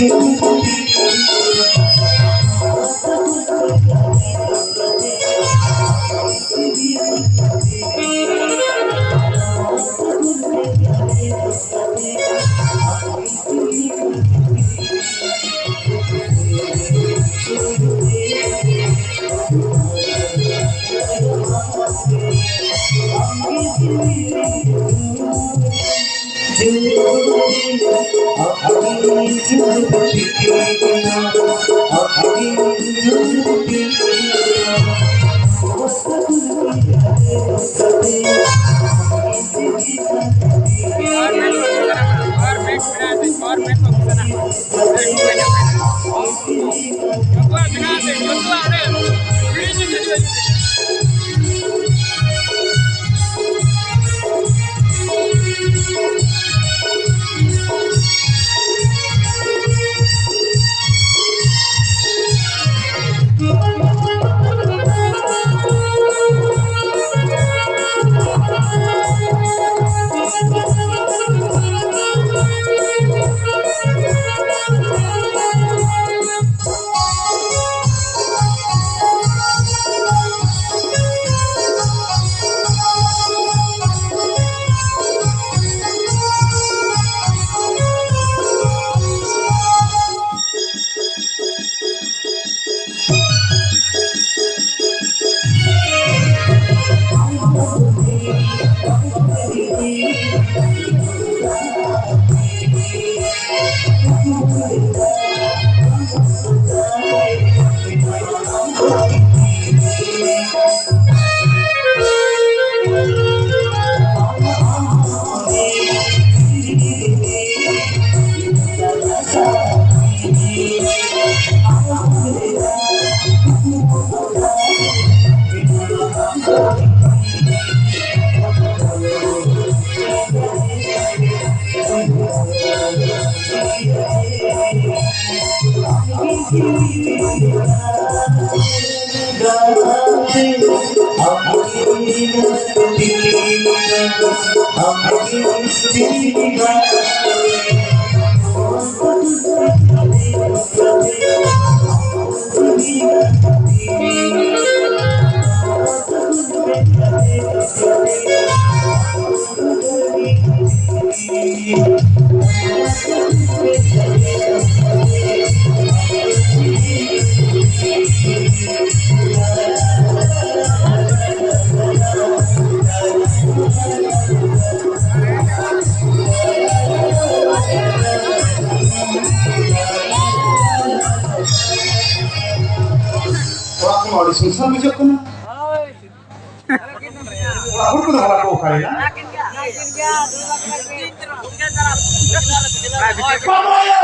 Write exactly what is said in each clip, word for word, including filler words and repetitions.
ᱟᱨ ᱢᱮᱱ ᱠᱚ ᱠᱟᱱᱟ, ᱟᱨ ᱢᱮᱱ ᱠᱚ ᱠᱟᱱᱟ᱾ ᱡᱚᱛᱚᱣᱟᱜ ᱢᱮᱱᱟᱜᱼᱟ ᱥᱮ, ᱡᱚᱛᱚᱣᱟᱜ ᱚᱸᱰᱮ ᱦᱤᱲᱤᱧ ᱠᱟᱛᱮ ᱦᱤᱡᱩᱜᱼᱟ᱾ ᱚᱲᱟᱜ ᱠᱷᱚᱱ ᱟᱹᱰᱤ ᱥᱩᱱᱥᱟᱱ ᱵᱩᱡᱷᱟᱹᱜ ᱠᱟᱱᱟ᱾ ᱚᱲᱟᱜ ᱦᱚᱲ ᱠᱚᱫᱚ ᱦᱚᱞᱟ ᱠᱚ ᱚᱠᱟᱭᱮᱱᱟ? ᱵᱟᱵᱟᱭᱳ!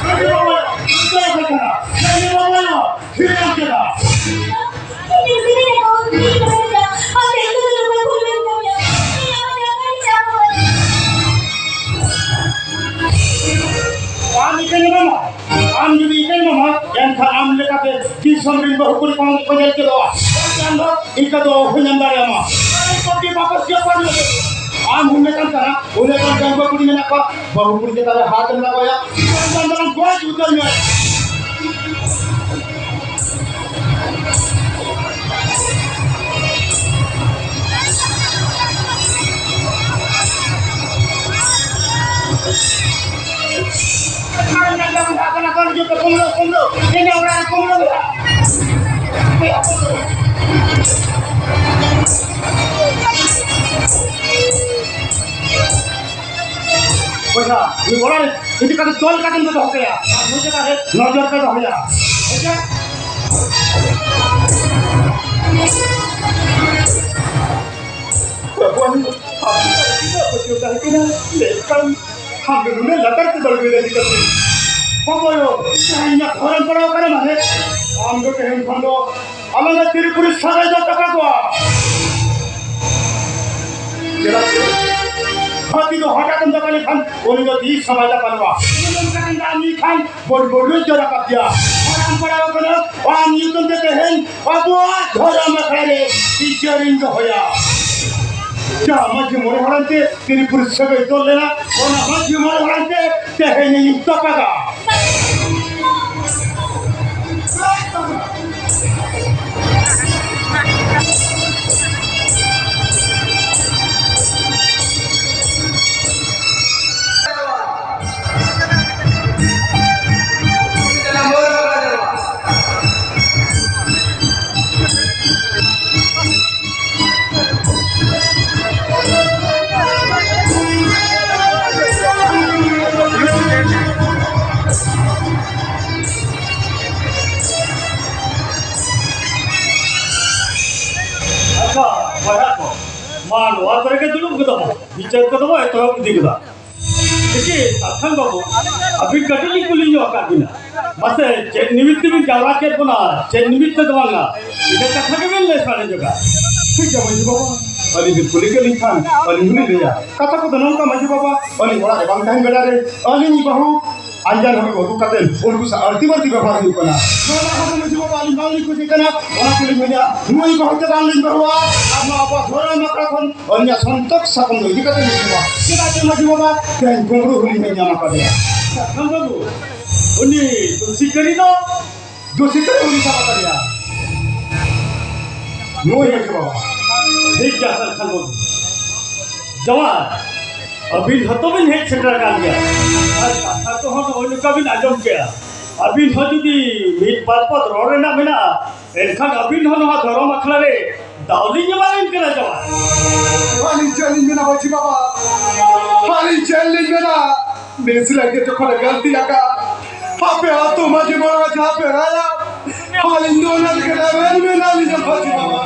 ᱵᱟᱵᱟᱭᱳ! ᱵᱟᱵᱟᱭᱳ! ᱵᱟᱵᱟᱭᱳ! ᱟᱢ ᱤᱠᱟᱹᱧ ᱮᱢᱟᱢᱟ᱾ ᱟᱢ ᱡᱩᱫᱤ ᱤᱠᱟᱹᱧ ᱮᱢᱟᱢᱟ, ᱮᱱᱠᱷᱟᱱ ᱟᱢ ᱞᱮᱠᱟᱛᱮ ᱫᱤᱥᱚᱢ ᱨᱤᱱ ᱵᱟᱹᱦᱩ ᱠᱩᱲᱤ ᱠᱚᱦᱚᱸ ᱠᱚ ᱧᱮᱞ ᱪᱮᱫᱚᱜᱼᱟ᱾ ᱮᱱᱠᱷᱟᱱ ᱫᱚ ᱤᱠᱟᱹ ᱫᱚ ᱚᱦᱚᱧ ᱮᱢ ᱫᱟᱲᱮᱭᱟᱢᱟ᱾ ᱟᱢ ᱦᱚᱸᱢ ᱢᱮᱛᱟᱢ ᱠᱟᱱᱟ, ᱩᱱᱟᱹᱜ ᱜᱟᱱ ᱰᱟᱺᱜᱩᱣᱟᱹ ᱠᱩᱲᱤ ᱢᱮᱱᱟᱜ ᱠᱚᱣᱟ, ᱵᱟᱹᱦᱩ ᱠᱩᱲᱤ ᱪᱮᱛᱟᱱ ᱨᱮ ᱦᱟᱛ ᱮᱢ ᱞᱟᱜᱟᱣᱭᱟ, ᱮᱱᱠᱷᱟᱱ ᱫᱚ ᱜᱚᱡ ᱩᱛᱟᱹᱨ ᱢᱮ᱾ ᱵᱚᱭᱦᱟ, ᱩᱱᱤ ᱚᱲᱟᱜ ᱨᱮ ᱤᱫᱤ ᱠᱟᱛᱮ ᱛᱚᱞ ᱠᱟᱛᱮᱢ ᱫᱚᱦᱚ ᱠᱟᱭᱟ᱾ ᱟᱨ ᱱᱩᱭ ᱪᱮᱛᱟᱱ ᱨᱮ ᱱᱚᱡᱚᱨ ᱯᱮ ᱫᱚᱦᱚᱭᱟ᱾ ᱵᱩᱡᱷᱟᱹᱣ? ᱵᱟᱹᱵᱩ, ᱟᱢ ᱫᱚ ᱟᱢ ᱫᱚ ᱛᱤᱱᱟᱹᱜ ᱯᱟᱹᱛᱭᱟᱹᱣ ᱛᱟᱦᱮᱸ ᱠᱟᱱᱟ? ᱞᱟᱹᱭ ᱠᱷᱟᱱ ᱟᱢ ᱫᱚ ᱱᱩᱱᱟᱹᱜ ᱞᱟᱛᱟᱨ ᱛᱮ ᱵᱟᱹᱲᱜᱟᱹ ᱤᱫᱤ ᱠᱟᱛᱮ᱾ ᱵᱟᱵᱟᱭᱳ, ᱛᱮᱦᱮᱧ ᱤᱧᱟᱹᱜ ᱜᱷᱚᱨᱮᱢ ᱯᱟᱲᱟᱣ ᱠᱟᱱᱟ ᱢᱟᱱᱮ? ᱟᱢ ᱫᱚ ᱛᱮᱦᱮᱧ ᱠᱷᱚᱱ ᱫᱚ ᱟᱞᱟᱝ ᱫᱚ ᱛᱤᱨᱤ ᱯᱩᱨᱤ ᱥᱟᱹᱜᱟᱹᱭ ᱫᱚ ᱛᱚᱯᱟᱜᱚᱜᱼᱟ᱾ ᱪᱮᱫᱟᱜ ᱥᱮ ᱦᱟᱹᱛᱤ ᱫᱚ ᱦᱚᱴᱟᱛ ᱮᱢ ᱫᱟᱯᱟ ᱞᱮᱠᱷᱟᱱ ᱩᱱᱤ ᱫᱚ ᱛᱤᱥ ᱦᱚᱸ ᱵᱟᱭ ᱫᱟᱯᱟᱞᱚᱜᱼᱟ᱾ ᱩᱱᱤ ᱫᱚ ᱚᱱᱠᱟ ᱛᱮᱢ ᱫᱟᱜ ᱧᱩᱭ ᱠᱷᱟᱱ ᱵᱚᱞ ᱵᱚᱞ ᱨᱮ ᱡᱚᱨᱟ ᱠᱟᱜ ᱜᱮᱭᱟ᱾ ᱦᱚᱲᱟᱢ ᱯᱟᱲᱟᱣ ᱠᱟᱱᱟ, ᱟᱢ ᱧᱩᱛᱩᱢ ᱛᱮ ᱛᱮᱦᱮᱧ ᱟᱵᱚᱣᱟᱜ ᱫᱷᱚᱨᱚᱢ ᱟᱠᱷᱲᱟ ᱨᱮ ᱵᱤᱪᱟᱹᱨᱤᱧ ᱫᱚᱦᱚᱭᱟ᱾ ᱡᱟᱦᱟᱸ ᱢᱟᱹᱡᱷᱤ ᱢᱚᱬᱮ ᱦᱚᱲ ᱟᱱᱛᱮ ᱛᱤᱨᱤᱯᱩᱨ ᱥᱟᱹᱜᱟᱹᱭ ᱛᱚᱞ ᱞᱮᱱᱟ, ᱚᱱᱟ ᱢᱟᱹᱡᱷᱤ ᱢᱚᱬᱮ ᱦᱚᱲ ᱟᱱᱛᱮ ᱛᱮᱦᱮᱧ ᱤᱧ ᱛᱚᱯᱟᱜᱟ᱾ ᱟᱨ ᱱᱚᱣᱟ ᱠᱚᱨᱮ ᱜᱮ ᱫᱩᱲᱩᱵ ᱜᱚᱫᱚᱜ ᱢᱟ᱾ ᱵᱤᱪᱟᱹᱨ ᱠᱚᱫᱚ ᱵᱚ ᱮᱛᱚᱦᱚᱵ ᱤᱫᱤ ᱜᱚᱫᱟ᱾ ᱫᱮᱠᱷᱤ, ᱥᱟᱞᱠᱷᱟᱱ ᱵᱟᱹᱵᱩ, ᱟᱹᱵᱤᱱ ᱠᱟᱹᱴᱤᱡ ᱞᱤᱧ ᱠᱩᱞᱤ ᱧᱚᱜ ᱟᱠᱟᱫ ᱵᱤᱱᱟ᱾ ᱢᱟᱥᱮ, ᱪᱮᱫ ᱱᱤᱢᱤᱛ ᱛᱮᱵᱤᱱ ᱡᱟᱣᱨᱟ ᱠᱮᱫ ᱵᱚᱱᱟ? ᱪᱮᱫ ᱱᱤᱢᱤᱛ ᱛᱮᱫᱚ ᱵᱟᱝᱟ, ᱤᱱᱟᱹ ᱠᱟᱛᱷᱟ ᱜᱮᱵᱤᱱ ᱞᱟᱹᱭ ᱥᱟᱰᱮ ᱧᱚᱜᱟ᱾ ᱴᱷᱤᱠ ᱜᱮᱭᱟ ᱢᱟᱹᱡᱷᱤ ᱵᱟᱵᱟ, ᱟᱹᱞᱤᱧ ᱵᱤᱱ ᱠᱩᱞᱤ ᱠᱮᱫ ᱞᱤᱧ ᱠᱷᱟᱱ ᱟᱹᱞᱤᱧ ᱦᱚᱸᱞᱤᱧ ᱞᱟᱹᱭᱟ᱾ ᱠᱟᱛᱷᱟ ᱠᱚᱫᱚ ᱱᱚᱝᱠᱟ ᱢᱟᱹᱡᱷᱤ ᱵᱟᱵᱟ, ᱟᱹᱞᱤᱧ ᱚᱲᱟᱜ ᱨᱮ ᱵᱟᱝ ᱛᱟᱦᱮᱱ ᱵᱮᱲᱟ ᱨᱮ ᱟᱹᱞᱤᱧ ᱵᱟᱹᱦᱩ ᱟᱱᱡᱟᱱ ᱦᱚᱲ ᱠᱚ ᱟᱹᱜᱩ ᱠᱟᱛᱮ ᱩᱱᱠᱩ ᱥᱟᱶ ᱟᱹᱲᱛᱤ ᱵᱟᱹᱲᱛᱤ ᱵᱮᱵᱚᱦᱟᱨ ᱦᱩᱭᱩᱜ ᱠᱟᱱᱟ᱾ ᱱᱚᱣᱟ ᱠᱟᱛᱷᱟ ᱫᱚ ᱢᱟᱹᱡᱷᱤ ᱵᱟᱵᱟ ᱟᱹᱞᱤᱧ ᱵᱟᱝᱞᱤᱧ ᱠᱩᱥᱤᱜ ᱠᱟᱱᱟ᱾ ᱚᱱᱟ ᱛᱮᱞᱤᱧ ᱢᱮᱱᱮᱫᱼᱟ, ᱱᱩᱭ ᱵᱟᱹᱦᱩ ᱛᱮ ᱵᱟᱝᱞᱤᱧ ᱵᱟᱹᱦᱩᱜᱼᱟ᱾ ᱟᱨ ᱱᱚᱣᱟ ᱟᱵᱚᱣᱟᱜ ᱫᱷᱚᱨᱚᱢ ᱟᱠᱷᱲᱟ ᱠᱷᱚᱱ ᱟᱹᱞᱤᱧᱟᱜ ᱥᱚᱱᱛᱚᱠ ᱥᱟᱠᱚᱢ ᱫᱚ ᱤᱫᱤ ᱠᱟᱛᱮ ᱞᱤᱧ ᱦᱤᱡᱩᱜᱼᱟ᱾ ᱪᱮᱫᱟᱜ ᱪᱮ ᱢᱟᱹᱡᱷᱤ ᱵᱟᱵᱟ, ᱛᱮᱦᱮᱧ ᱠᱩᱢᱵᱽᱲᱩ ᱦᱚᱸᱞᱤᱧ ᱧᱟᱢ ᱟᱠᱟᱫᱮᱭᱟ᱾ ᱥᱟᱠᱟᱢ ᱵᱟᱹᱵᱩ, ᱩᱱᱤ ᱫᱩᱥᱤ ᱠᱟᱹᱨᱤ ᱫᱚ ᱫᱩᱥᱤ ᱠᱟᱹᱨᱤ ᱦᱚᱸᱞᱤᱧ ᱥᱟᱵ ᱟᱠᱟᱫᱮᱭᱟ᱾ ᱱᱩᱭ ᱢᱟᱹᱡᱷᱤ ᱵᱟᱵᱟ᱾ ᱴᱷᱤᱠ ᱜᱮᱭᱟ ᱥᱟᱞᱠᱷᱟᱱ ᱵᱟᱹᱵᱩ᱾ ᱡᱟᱶᱟᱭ, ᱟᱹᱵᱤᱱ ᱦᱚᱸᱛᱚ ᱵᱤᱱ ᱦᱮᱡ ᱥᱮᱴᱮᱨ ᱟᱠᱟᱱ ᱜᱮᱭᱟ᱾ ᱟᱨ ᱠᱟᱛᱷᱟ ᱠᱚᱦᱚᱸ ᱱᱚᱜᱼᱚᱭ ᱱᱚᱝᱠᱟ ᱵᱤᱱ ᱟᱸᱡᱚᱢ ᱠᱮᱜᱼᱟ᱾ ᱟᱹᱵᱤᱱ ᱦᱚᱸ ᱡᱩᱫᱤ ᱢᱤᱫ ᱵᱟᱨ ᱯᱚᱫ ᱨᱚᱲ ᱨᱮᱱᱟᱜ ᱢᱮᱱᱟᱜᱼᱟ, ᱮᱱᱠᱷᱟᱱ ᱟᱹᱵᱤᱱ ᱦᱚᱸ ᱱᱚᱣᱟ ᱫᱷᱚᱨᱚᱢ ᱟᱠᱷᱲᱟ ᱨᱮ ᱫᱟᱣ ᱞᱤᱧ ᱮᱢᱟᱵᱤᱱ ᱠᱟᱱᱟ ᱡᱟᱶᱟᱭ᱾ ᱟᱹᱞᱤᱧ ᱪᱮᱫ ᱞᱤᱧ ᱢᱮᱱᱟ ᱢᱟᱹᱡᱷᱤ ᱵᱟᱵᱟ? ᱟᱹᱞᱤᱧ ᱪᱮᱫ ᱞᱤᱧ ᱢᱮᱱᱟ? ᱵᱮᱥ ᱞᱟᱹᱜᱤᱫ ᱡᱚᱠᱷᱚᱱᱮ ᱜᱟᱹᱞᱛᱤ ᱟᱠᱟᱫ, ᱟᱯᱮ ᱟᱹᱛᱩ ᱢᱟᱹᱡᱷᱤ ᱢᱚᱬᱮ ᱡᱟᱦᱟᱸ ᱯᱮ ᱨᱟᱭᱟ, ᱟᱹᱞᱤᱧ ᱫᱚ ᱚᱱᱟ ᱞᱟᱹᱜᱤᱫ ᱟᱵᱮᱱ ᱢᱮᱱᱟ ᱞᱤᱧᱟ ᱢᱟᱹᱡᱷᱤ ᱵᱟᱵᱟ᱾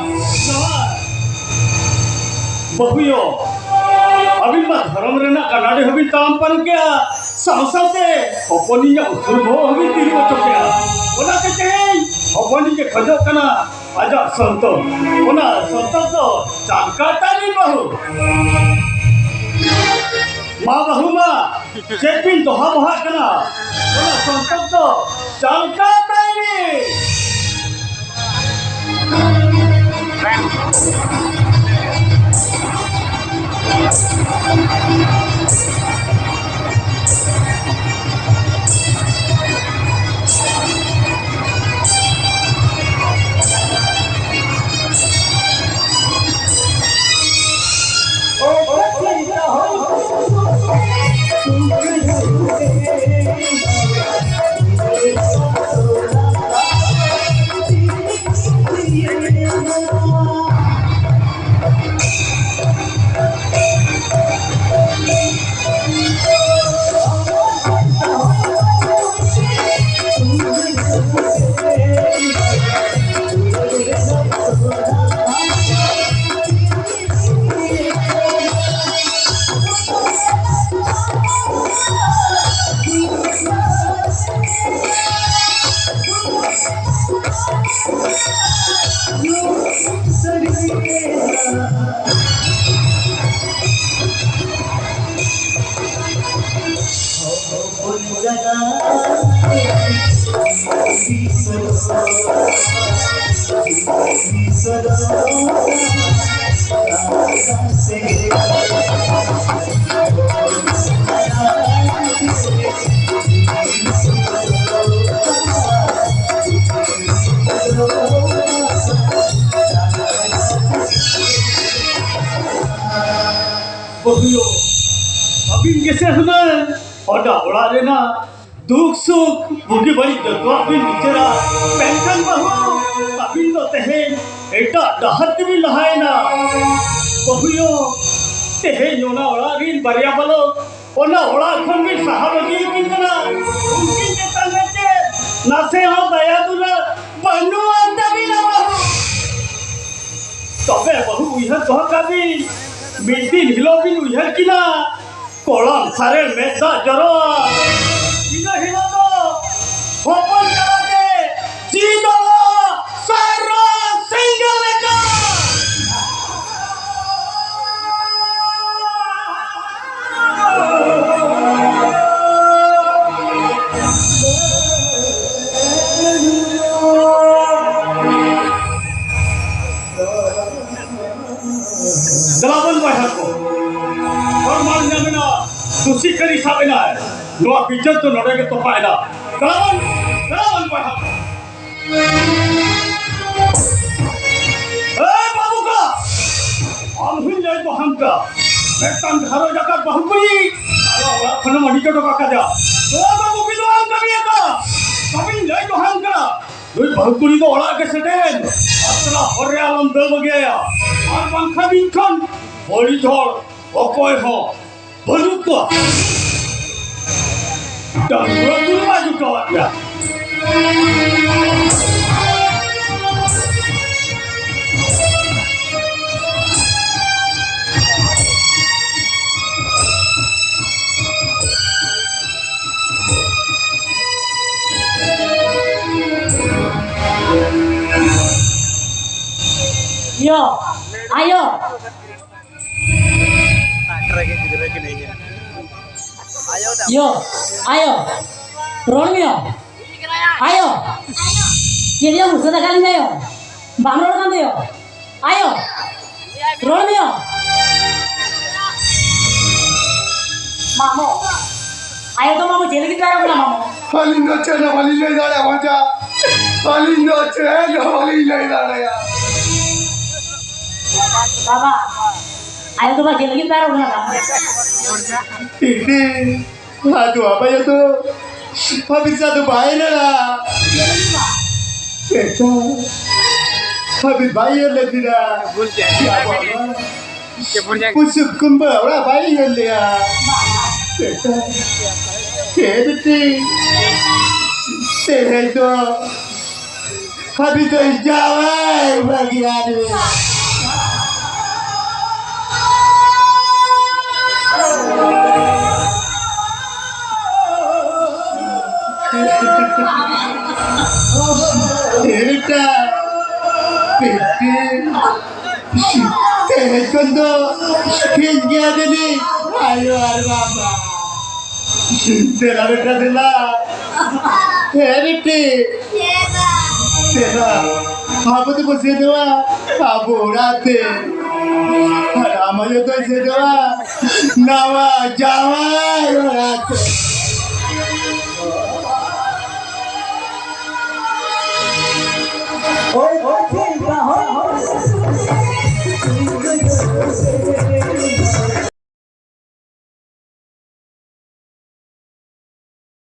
ᱵᱟᱹᱦᱩᱭᱳ, ᱟᱹᱵᱤᱱ ᱢᱟ ᱫᱷᱚᱨᱚᱢ ᱨᱮᱱᱟᱜ ᱜᱟᱰᱟᱰᱤ ᱦᱚᱸᱵᱤᱱ ᱛᱟᱲᱟᱢ ᱯᱟᱨᱚᱢ ᱠᱮᱜᱼᱟ, ᱥᱟᱶ ᱥᱟᱶᱛᱮ ᱦᱚᱯᱚᱱᱤᱧᱟᱜ ᱩᱥᱩᱞ ᱵᱚᱦᱚᱜ ᱦᱚᱸᱵᱤᱱ ᱛᱤᱨᱩᱵ ᱦᱚᱪᱚ ᱠᱮᱜᱼᱟ᱾ ᱚᱱᱟᱛᱮ ᱛᱮᱦᱮᱧ ᱦᱚᱯᱚᱱᱤᱧ ᱮ ᱠᱷᱚᱡᱚᱜ ᱠᱟᱱᱟ, ᱟᱡᱟᱜ ᱥᱚᱱᱛᱚᱨ, ᱚᱱᱟ ᱥᱚᱱᱛᱚᱨ ᱫᱚ ᱪᱟᱞᱠᱟ ᱛᱟᱭ ᱢᱮ ᱵᱟᱹᱦᱩ᱾ ᱢᱟ ᱵᱟᱹᱦᱩ ᱢᱟ, ᱪᱮᱫ ᱵᱤᱱ ᱫᱚᱦᱟ ᱵᱚᱦᱟᱜ ᱠᱟᱱᱟ? ᱚᱱᱟ ᱥᱚᱱᱛᱚᱨ ᱫᱚ ᱪᱟᱞᱠᱟ ᱛᱟᱭ ᱢᱮ᱾ ᱵᱟᱹᱦᱩᱭᱳ, ᱟᱹᱵᱤᱱ ᱜᱮᱥᱮ ᱦᱩᱱᱟᱹᱝ ᱚᱱᱟ ᱚᱲᱟᱜ ᱨᱮᱱᱟᱜ ᱫᱩᱠ ᱥᱩᱠ ᱵᱩᱜᱤ ᱵᱟᱹᱲᱤᱡ ᱡᱚᱛᱚᱣᱟᱜ ᱵᱤᱱ ᱵᱤᱪᱟᱹᱨᱟ᱾ ᱢᱮᱱᱠᱷᱟᱱ ᱵᱟᱹᱦᱩ, ᱟᱹᱵᱤᱱ ᱫᱚ ᱛᱮᱦᱮᱧ ᱮᱴᱟᱜ ᱰᱟᱦᱟᱨ ᱛᱮᱵᱤᱱ ᱞᱟᱦᱟᱭᱮᱱᱟ᱾ ᱵᱟᱹᱦᱩᱭᱳ, ᱛᱮᱦᱮᱧ ᱚᱱᱟ ᱚᱲᱟᱜ ᱨᱤᱱ ᱵᱟᱨᱭᱟ ᱵᱟᱞᱚᱠ ᱚᱱᱟ ᱚᱲᱟᱜ ᱠᱷᱚᱱ ᱵᱤᱱ ᱥᱟᱦᱟ ᱵᱟᱹᱜᱤᱭᱟᱠᱤᱱ ᱠᱟᱱᱟ᱾ ᱩᱱᱠᱤᱱ ᱪᱮᱛᱟᱱ ᱨᱮ ᱪᱮᱫ ᱱᱟᱥᱮ ᱦᱚᱸ ᱫᱟᱭᱟ ᱫᱩᱞᱟᱹᱲ ᱵᱟᱹᱱᱩᱜ ᱟᱱ ᱛᱟᱹᱵᱤᱱᱟ ᱵᱟᱹᱦᱩ? ᱛᱚᱵᱮ ᱵᱟᱹᱦᱩ, ᱩᱭᱦᱟᱹᱨ ᱫᱚᱦᱚ ᱠᱟᱜ ᱵᱤᱱ, ᱢᱤᱫ ᱫᱤᱱ ᱦᱤᱞᱳᱜ ᱵᱤᱱ ᱩᱭᱦᱟᱹᱨ ᱠᱤᱱᱟ, ᱠᱚᱲᱟᱢ ᱥᱟᱨᱮᱲ ᱢᱮᱫ ᱫᱟᱜ ᱡᱚᱨᱚᱜᱼᱟ᱾ ᱤᱱᱟᱹ ᱦᱤᱞᱳᱜ ᱫᱚ ᱦᱚᱯᱚᱱ ᱛᱟᱞᱟᱛᱮ ᱡᱤᱣᱤ ᱫᱚ ᱥᱟᱨᱟ ᱥᱮᱸᱜᱮᱞ ᱞᱮᱠᱟ᱾ ᱫᱮᱞᱟ ᱵᱚᱱ ᱵᱚᱭᱦᱟ ᱠᱚ, ᱯᱨᱚᱢᱟᱱ ᱧᱟᱢ ᱮᱱᱟ, ᱫᱩᱥᱤ ᱠᱟᱹᱨᱤ ᱥᱟᱵ ᱮᱱᱟᱭ᱾ ᱱᱚᱣᱟ ᱵᱤᱪᱟᱹᱨ ᱫᱚ ᱱᱚᱰᱮ ᱜᱮ ᱛᱚᱯᱟ ᱮᱱᱟ᱾ ᱫᱮᱞᱟ ᱵᱚᱱ, ᱫᱮᱞᱟ ᱵᱚᱱ ᱵᱚᱭᱦᱟ ᱠᱚ᱾ ᱮ ᱵᱟᱹᱵᱩ ᱠᱟ, ᱟᱢ ᱦᱚᱸᱧ ᱞᱟᱹᱭ ᱫᱚᱦᱟᱢ ᱠᱟ, ᱢᱤᱫᱴᱟᱝ ᱜᱷᱟᱨᱚᱸᱡᱽ ᱟᱠᱟᱫ ᱵᱟᱹᱦᱩ ᱠᱩᱲᱤ ᱟᱞᱮ ᱚᱲᱟᱜ ᱠᱷᱚᱱᱮᱢ ᱟᱹᱰᱤ ᱦᱚᱴᱚ ᱠᱟᱫᱮᱭᱟ᱾ ᱮ ᱵᱟᱹᱵᱩ, ᱵᱤᱫᱷᱣᱟᱢ ᱠᱟᱹᱢᱤ ᱟᱠᱟᱫ, ᱟᱢᱤᱧ ᱞᱟᱹᱭ ᱫᱚᱦᱟᱢ ᱠᱟᱱᱟ, ᱱᱩᱭ ᱵᱟᱹᱦᱩ ᱠᱩᱲᱤ ᱫᱚ ᱚᱲᱟᱜ ᱜᱮ ᱥᱮᱴᱮᱨ, ᱟᱥᱲᱟ ᱦᱚᱨ ᱨᱮ ᱟᱞᱚᱢ ᱫᱟᱹᱲ ᱵᱟᱹᱜᱤᱭᱟᱭᱟ, ᱟᱨ ᱵᱟᱝᱠᱷᱟᱱ ᱤᱧ ᱠᱷᱚᱱ ᱵᱟᱹᱲᱤᱡ ᱦᱚᱲ ᱚᱠᱚᱭ ᱦᱚᱸ ᱵᱟᱹᱱᱩᱜ ᱠᱚᱣᱟ᱾ ᱰᱟᱺᱜᱩᱣᱟᱹ ᱠᱩᱲᱤ ᱢᱟ ᱡᱩᱴᱟᱹᱣᱟᱫ ᱢᱮᱭᱟ᱾ ᱭᱚ, ᱟᱭᱳ᱾ ᱟᱭᱳ, ᱟᱭᱳ᱾ ᱨᱚᱲ ᱢᱮᱭᱟ᱾ ᱟᱭᱳ᱾ ᱪᱮᱫ ᱭᱟ ᱢᱩᱥᱟᱹᱫᱟ ᱠᱟᱱ ᱢᱮᱭᱟ? ᱵᱟᱢ ᱨᱚᱲ ᱠᱟᱱ ᱫᱚᱭᱟ᱾ ᱟᱭᱳ᱾ ᱨᱚᱲ ᱢᱮᱭᱟ᱾ ᱢᱟᱢᱚ᱾ ᱟᱭᱳ ᱫᱚ ᱢᱟᱢᱚ ᱪᱮᱫ ᱞᱟᱹᱜᱤᱫ ᱯᱮ ᱟᱨᱚᱜ ᱠᱟᱱᱟ ᱢᱟᱢᱚ? ᱟᱹᱞᱤᱧ ᱫᱚ ᱪᱮᱫ ᱦᱚᱸ ᱵᱟᱹᱞᱤᱧ ᱞᱟᱹᱭ ᱫᱟᱲᱮᱭᱟᱜᱼᱟ ᱵᱚᱭᱦᱟ᱾ ᱟᱹᱞᱤᱧ ᱫᱚ ᱪᱮᱫ ᱦᱚᱸ ᱵᱟᱹᱞᱤᱧ ᱞᱟᱹᱭ ᱫᱟᱲᱮᱭᱟᱜᱼᱟ᱾ ᱵᱟᱵᱟ᱾ ᱟᱭᱳ ᱫᱚ ᱵᱟ ᱪᱮᱫ ᱞᱟᱹᱜᱤᱫ ᱯᱮ ᱟᱨᱚᱜ ᱠᱟᱱᱟ? ᱤᱫᱤ᱾ ᱟᱫᱚ ᱟᱵᱟᱭ ᱫᱚ ᱦᱟᱵᱤᱡ ᱥᱟᱫᱚ ᱵᱟᱭ ᱨᱮᱲᱟ᱾ ᱮᱴᱟ᱾ ᱦᱟᱵᱤᱡ ᱵᱟᱭ ᱨᱮᱲᱟ᱾ ᱵᱩᱞ ᱪᱮᱫ? ᱟᱵᱚ ᱟᱵᱚ᱾ ᱪᱮᱫ ᱵᱩᱞ ᱪᱮᱫ? ᱯᱩᱥᱩᱵ ᱠᱩᱢᱵᱟᱹ ᱚᱲᱟᱜ ᱵᱟᱭ ᱧᱮᱞ ᱞᱮᱭᱟ᱾ ᱮᱴᱟ᱾ ᱪᱮᱫ ᱛᱮ? ᱛᱮᱦᱮᱧ ᱫᱚ ᱦᱟᱵᱤᱡ ᱫᱚ ᱡᱟᱶᱟᱭ ᱵᱟᱹᱜᱤᱭᱟᱱ᱾ ᱮᱴᱟ, ᱯᱤᱴᱤ, ᱛᱮᱦᱮᱧ ᱠᱷᱚᱱ ᱫᱚ ᱯᱷᱤᱨ ᱜᱮᱭᱟ ᱵᱤᱱᱤ ᱟᱭᱳ ᱟᱨ ᱵᱟᱵᱟ᱾ ᱫᱮᱞᱟ ᱵᱮᱴᱟ, ᱫᱮᱞᱟ᱾ ᱦᱮᱸ ᱵᱤᱴᱤ᱾ ᱫᱮᱞᱟ᱾ ᱟᱵᱚ ᱫᱚᱵᱚ ᱥᱮᱱᱚᱜᱼᱟ ᱟᱵᱚ ᱚᱲᱟᱜ ᱛᱮ᱾ ᱟᱨ ᱟᱢ ᱟᱭᱳ ᱫᱚᱭ ᱥᱮᱱᱚᱜᱼᱟ ᱱᱟᱣᱟ ᱡᱟᱶᱟᱭ ᱚᱲᱟᱜ ᱛᱮ᱾